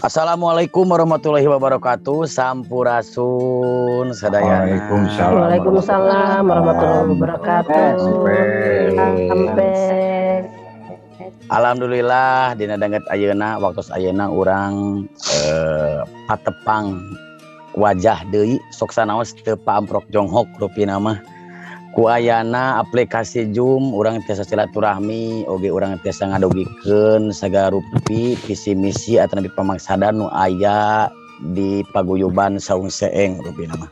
Assalamualaikum warahmatullahi wabarakatuh. Sampurasun sadayana. Waalaikumsalam. Waalaikumsalam warahmatullahi wabarakatuh. Sampai. Alhamdulillah dina danget ayeuna, waktu ayeuna urang patepang wajah deui, sok sanaos teu paamprok jonghok rupina mah. Ku ayana aplikasi Zoom urang tiasa silaturahmi, oge urang tiasa ngadugikeun sagala rupi visi misi atanapi pamaksadan nu aya di paguyuban Saung Seeng rupina mah.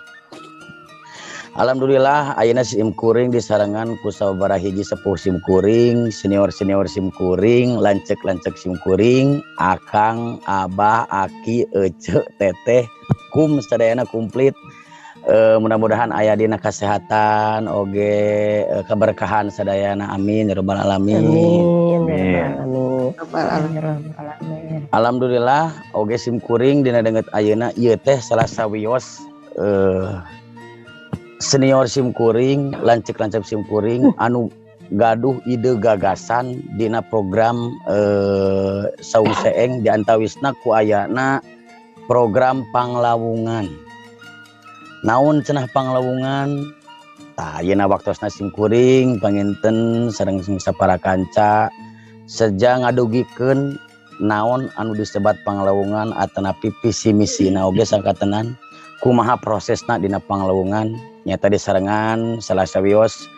Alhamdulillah ayeuna sim kuring disarengan ku sababaraha hiji sepuh sim kuring, senior-senior sim kuring, lanceuk-lanceuk sim kuring, akang, abah, aki, ece, teteh, kum sadayana komplit. Mudah-mudahan aya dina kesehatan oge keberkahan sadayana, amin ya rabbal alamin. Amin ya rabbal alamin. Alhamdulillah oge sim kuring dina danget ayeuna ieu teh salah sawios senior sim kuring, lanceuk-lanceuk sim kuring anu gaduh ide gagasan dina program Saung Seeng, diantawisna ku ayana program panglawungan. Naon cenah panglawungan? Tah ayeuna waktosna sim kuring panginten sareng sapara kanca seja ngadugikeun naon anu disebat panglawungan atanapi visi misina oge sangkatenan kumaha prosesna dina panglawungan. Nyata disarengan salah sawios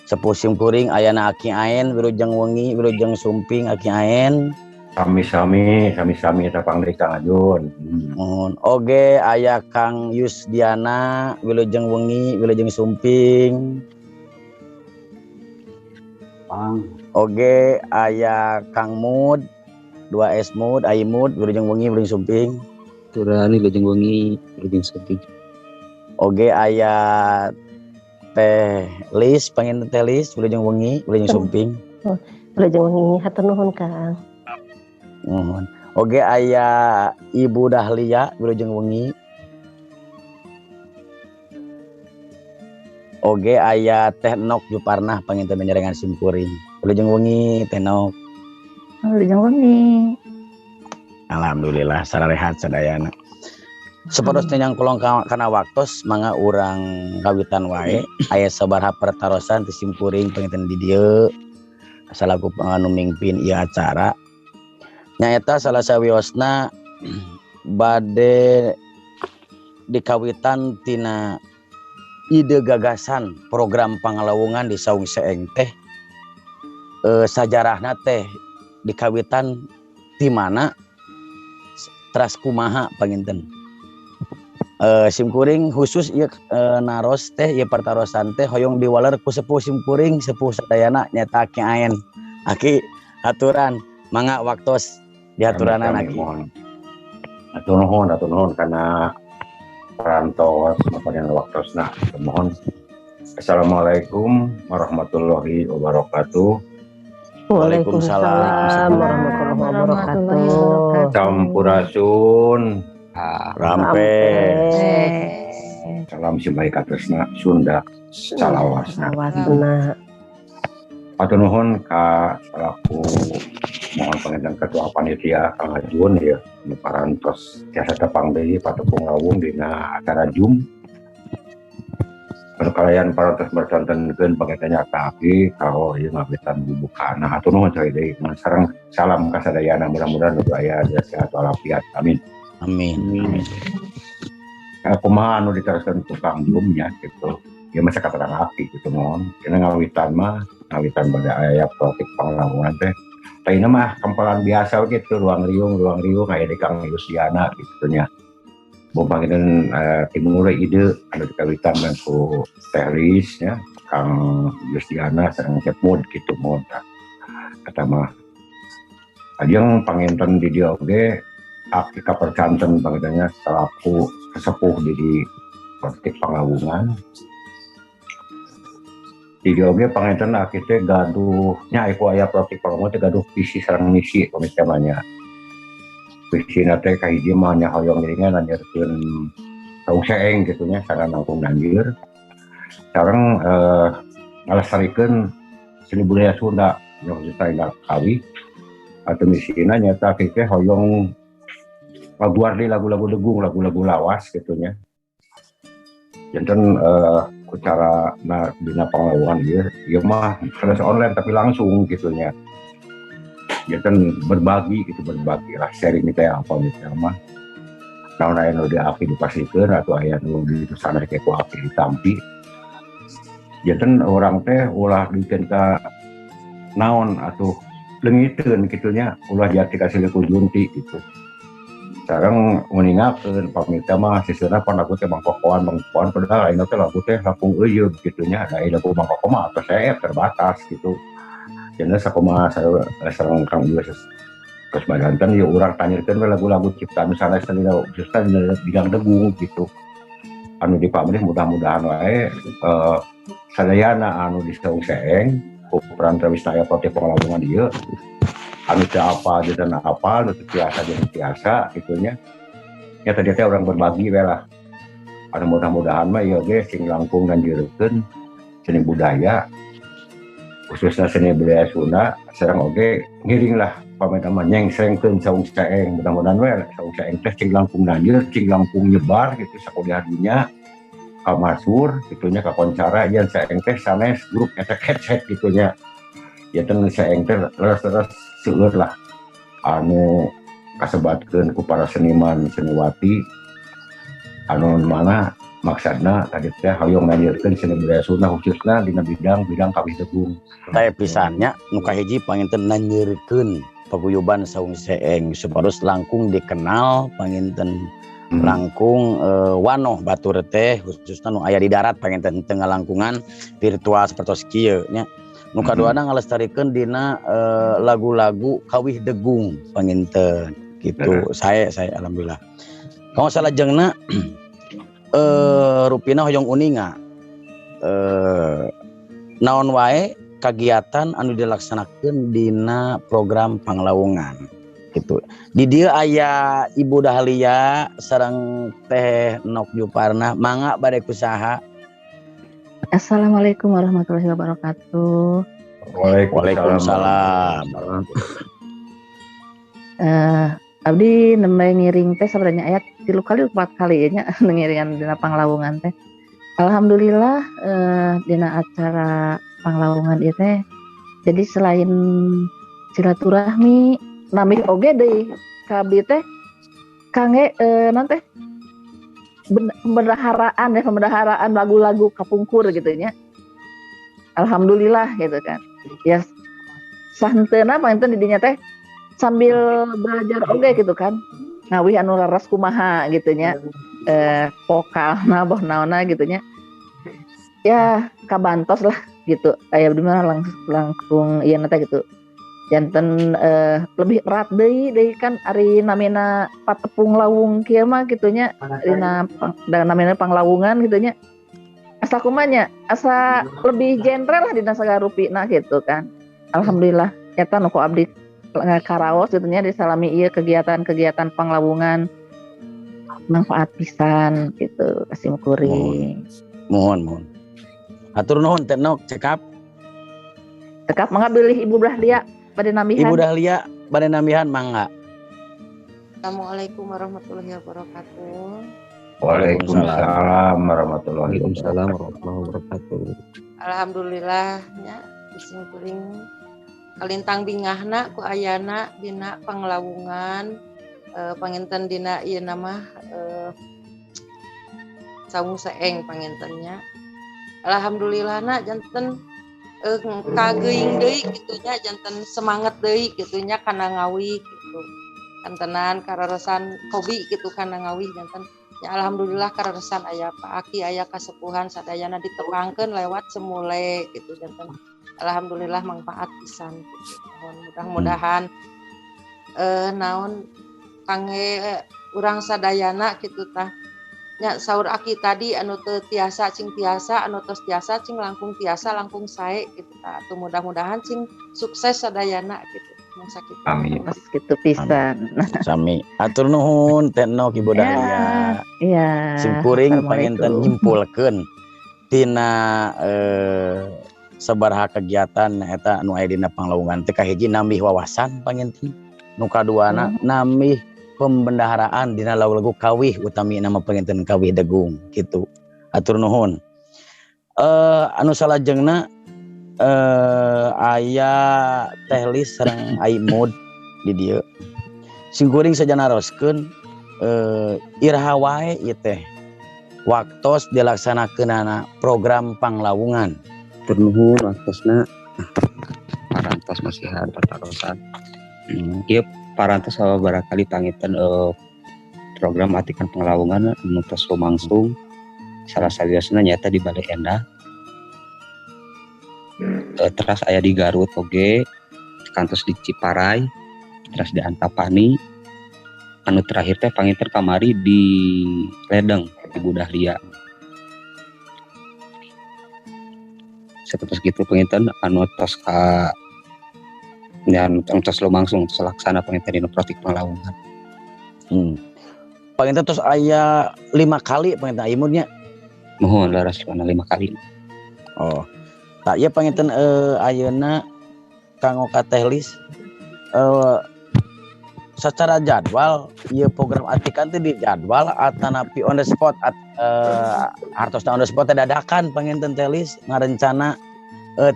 sepuh sim kuring ayana Aki Aen, wilujeng wengi, wilujeng sumping Aki Aen. Sami-sami, sami-sami eta pangdeui Kang Ajun. Mohon. Oge aya Kang Yusdiana, wilujeng wengi, wilujeng sumping. Pang. Oge aya Kang Mud, 2S Mud, Ai Mud, wilujeng wengi, wilujeng sumping. Turani wilujeng wengi, wilujeng sumping. Oge aya Teh Lis, panginten Teh Lis, wilujeng wengi, wilujeng sumping. Wilujeng wengi, hatur nuhun Kang. Mohon. Oge aya Ibu Dahlia, wilujeng wengi. Oge aya Teh Nok Juparnah panginten nyarengan sim kuring. Wilujeng wengi Teh Nok. Wilujeng wengi. Alhamdulillah sararehat sadayana. Sapertosna nyangkolong kana waktos mangga urang kawitan wae. Aya sabaraha pertarosan ti sim kuring panginten di dieu salaku anu mingpin ieu acara. Nyaeta salah sawiosna bade dikawitan tina ide gagasan program pangalawungan di Saung Seeng teh sajarahna teh dikawitan ti mana teras kumaha panginten. Sim kuring khusus ieu naros teh ieu pertarosan teh hoyong diwaler ku sepuh sim kuring sepuh sadayana nyaeta Aki Aen. Aki aturan mangga waktos diaturanan Aki. Atur nuhun kana parantos mapadian waktosna. Mohon. Assalamualaikum warahmatullahi wabarakatuh. Waalaikumsalam warahmatullahi wabarakatuh. Sampurasun. Rampes. Salam simbahi katresna Sunda salawasna. Salawasna. Hatur nuhun ka salaku mohon panginten ketua panitia Kang Ajun ya nu parantos tiasa tepang deui patepung lawung dina acara Zoom. Anu kalayan parantos mercantenkeun panginten ka abdi kaho ieu ngawitan bubukana. Hatur nuhun sekali deui. Sareng salam ka sadayana, mudah-mudahan nu aya sehat walafiat. Amin. Amin. Amin. Kumaha anu diteruskeun ku Kang Zoom nya gitu. Ya masa katerang api gitu mohon. Karena ngawitan mah, ngawitan pada aya protik panglawungan teh. Taina mah kempelan biasa gitu, ruang riung aya di Kang Yusdiana gitu nya. Mun panginten timur ide anu dikawitan dan ku Teh Lis nya, Kang Yusdiana sareng Cepmud gitu mohon tah. Eta mah ajeng panginten di dieu oge aki kapercanten pangintennya salaku sesepuh di protik panglawungan. Di dieu oge panginten aki teh gaduh nya iku aya protik panglawungan teh gaduh visi sareng misi pamit nya. Visina teh kahiji mah nya hoyong jadinya nanjirkeun Saung Seeng gitu nya sareng nangkung nanjir. Sareng ngalestarikeun seni budaya Sunda nya khususna dina kawi. Atau misina nyata aki teh hoyong Ngaguar deui lagu-lagu degung, lagu-lagu lawas gitu nya. Janten ku cara na dina panglawungan ieu, ieu mah sanes online tapi langsung gitu nya. Janten berbagi gitu, berbagi lah, sharing teh apa gitu mah. Naon aya nu di aki dipasikeun atau aya nu di sana ke ku aki ditampi. Janten urang teh ulah dikeun ka naon atuh leungiteun kitu nya, ulah jati ka silih ku junti gitu. Sareng nguningakeun pamita mah sisina pan lagu teh mangkokoan mangkokoan, padahal ayeuna teh lagu teh langkung euyeub kitu nya, da lagu mangkoko mah atos terbatas gitu. Janten sakumaha sareng Kang Ieu terus badanten ieu urang tanyerkeun we lagu-lagu ciptaan sanes dina khususna dina bidang degung gitu. Anu dipamrih mudah-mudahan wae sadayana anu di Saung Seeng ku perantawisna aya Protek Panglawungan ieu anu teu apal jeung apal, nu teu tiasa jeung tiasa kitu nya. Ya tadi teh urang berbagi we lah. Anu mudah-mudahan mah ieu ge sing langkung nganjurkeun seni budaya khususnya seni budaya Sunda sareng oge ngiring lah pamit mah nyengsengkeun Saung Seeng. Mudah-mudahan we Saung Seeng teh cing langkung nanjeur, cing langkung nyebar gitu sakuliah dunya kamasur kitu nya, kakoncara yen Seeng teh sanes grup ecek-ecek kitu nya. Ya teh Seeng teh leres-leres seueur lah anu kasebatkeun ku para seniman seniwati anu mana maksudna tadi teh hoyong nanjurkeun seni budaya Sunda khususna dina bidang-bidang kawih degung. Teh pisannya nu kahiji panginten nanjurkeun paguyuban Saung Seeng supados langkung dikenal panginten langkung wanoh batur teh khususna nu aya di darat panginten teu ngalangkungan virtual sapertos kieu nya. Nu kaduana ngalestarikeun dina lagu-lagu kawih degung panginten gitu. Saya alhamdulillah. Kamu salajengna rupina hoyong uninga naon wae kagiatan anu dilaksanakeun dina program panglawungan gitu. Di dieu aya Ibu Dahlia sareng Teh Nok Juparna, mangga bade kusaha. Assalamualaikum warahmatullahi wabarakatuh. Waalaikumsalam. Abdi nembe ngiring teh sebenarnya aya 3 kali 4 kali nya ngiringan dina panglawungan teh. Alhamdulillah dina acara panglawungan ieu teh jadi selain silaturahmi nambih oge deui ka abdi teh kangge naon teh pembendaharaan ya, pembendaharaan lagu-lagu kapungkur gitu nya. Alhamdulillah gitu kan. Ya sahenteuna panginten di dinya teh sambil belajar oge gitu kan. Ngawih anu leres kumaha gitu nya. Vokalna boh naonna gitu nya. Ya kabantos lah gitu. Aya abdi mah langkung ieu teh gitu. Janten lebih erat deui deui kan ari namina patepung lawung kieu mah kitu nya, dina namina panglawungan kitu nya. Asa kumaha nya, asa lebih genre lah dina sagala rupina gitu kan. Alhamdulillah eta nu ku abdi karaos kitu nya disalami ieu kegiatan-kegiatan panglawungan manfaat pisan gitu kasim kuring. Mohon mohon. Hatur nuhun Teh Nok, cekap. Cekap mangga bilih Ibu Dahlia bade nambihan. Ibu Dahlia bade nambihan mangga. Assalamualaikum warahmatullahi wabarakatuh. Waalaikumsalam warahmatullahi wabarakatuh. Alhamdulillah nya sim kuring kalintang bingahna ku ayana dina panglawungan panginten dina ieu nama Saung Seeng pangintennya. Alhamdulillah na janten kageuing deui kitu nya, janten semangat deui kitu nya kana ngawih gitu. Kantenan kararesan hobi kitu kana ngawih janten ya alhamdulillah kararesan aya Pak Aki aya kasepuhan sadayana ditepangkeun lewat semule gitu janten. Alhamdulillah manfaat pisan gitu. Mudah-mudahan naon kangge urang sadayana kitu tah nya saur Aki tadi anu teu tiasa cing tiasa, anu tos tiasa cing langkung tiasa langkung sae gitu tah. Atuh mudah-mudahan cing sukses sadayana gitu. Mung sakitu. Amin. Pas kitu pisan. Sami. Atur nuhun Teh Nok Ibu Dahlia. Iya. Sim kuring panginten nyimpulkeun tina sabaraha kegiatan eta anu aya dina panglawungan teh kahiji nambih wawasan panginten, nu kaduana nambih pembendaharaan dina lagu-lagu kawih utami nama panginten kawih degung gitu. Atur nuhun. Anu salajengna aya Teh Lis sareng Ai Mud di dieu. Singkuring saja naroskeun iraha wae ieu teh waktos dilaksanakeunana program panglawungan. Hatur nuhun waktosna parantos masihan patarosan. Ieu parantos barangkali panginten program atikan panglawungan anu tos lumangsung salah sawiosna nyaeta di Bale Endah. Teras aya di Garut oge, kantos di Ciparai, teras di Antapani. Anu terakhir teh panginten kamari di Ledeng di Budahlia. Sapertos kitu panginten anu tos ka nya anu tos lumangsung tos laksana panginten dina protik panglawungan. Panginten tos aya 5 kali panginten Aimunnya. Muhun leres 5 kali. Oh. Tak ieu panginten ayeuna kanggo ka Teh Lis secara jadwal ieu program atikan teh di jadwal atanapi on the spot hartosna on the spot teh dadakan panginten Teh Lis ngarencana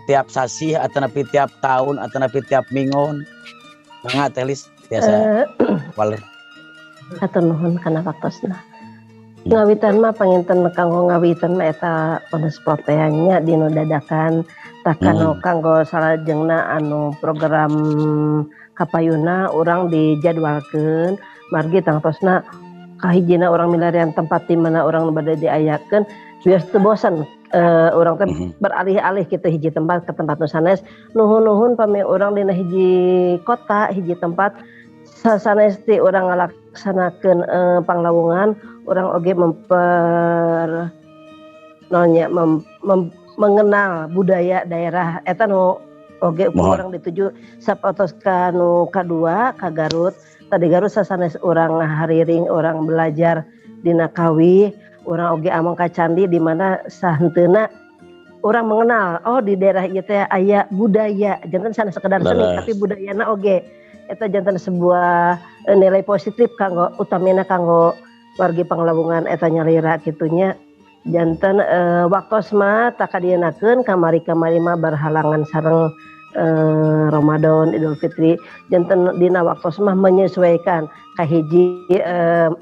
tiap sasih atanapi tiap tahun atanapi tiap minggon. Mangga Teh Lis tiasa waler. Hatur nuhun kana waktosna. Ngawitan mah panginten kanggo ngawitan mah eta on the spot teh nya dinu dadakan takano kanggo salajengna anu program kapayuna urang dijadwalkeun margi tangtosna kahijina urang milarian tempat di mana urang bade diayakeun biar teu bosan urang teh beralih-alih kitu hiji tempat ke tempat nu sanes. Nuhun-nuhun pami urang dina hiji kota hiji tempat sanes ti urang ngalaksanakeun panglawungan urang oge mengenal budaya daerah eta nu oge urang dituju sapatos ka nu kadua ka Garut. Tadi Garut sasanes urang hariring urang belajar dina kawih urang oge amang ka candi di mana sahenteuna urang mengenal oh di daerah ieu teh aya budaya janten sanes sekedar seni tapi budayana oge eta janten sebuah nilai positif kanggo utamina kanggo wargi panglawungan eta nyalira kitunya janten waktos mah takadienakeun kamari-kamari mah berhalangan sareng Ramadan Idul Fitri janten dina waktos mah menyesuaikan kahiji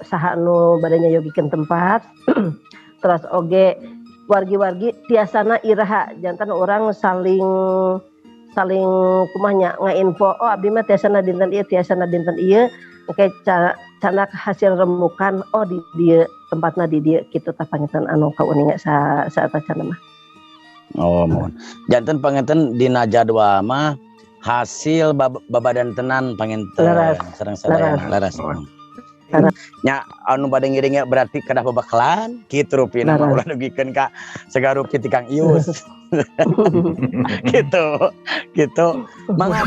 saha nu bade nyayogikeun tempat terus oge wargi-wargi tiasana iraha janten urang saling kumahnya ngainfo oh abdi mah tiasana dinten ieu tiasana dinten ieu oke canak hasil remukan oh di dieu tempatna di dieu kitu tah panginten anu kauninga saatacana mah. Oh mohon. Janten panginten dina jadwal mah hasil babadan tenan panginten sareng sadayana leres. Nya anu bade ngiringnya berarti kedah babakalan kitu rupina mah ulah dugikeun ka sagarupi ti Kang Ius. Gitu. Gitu. Mangga.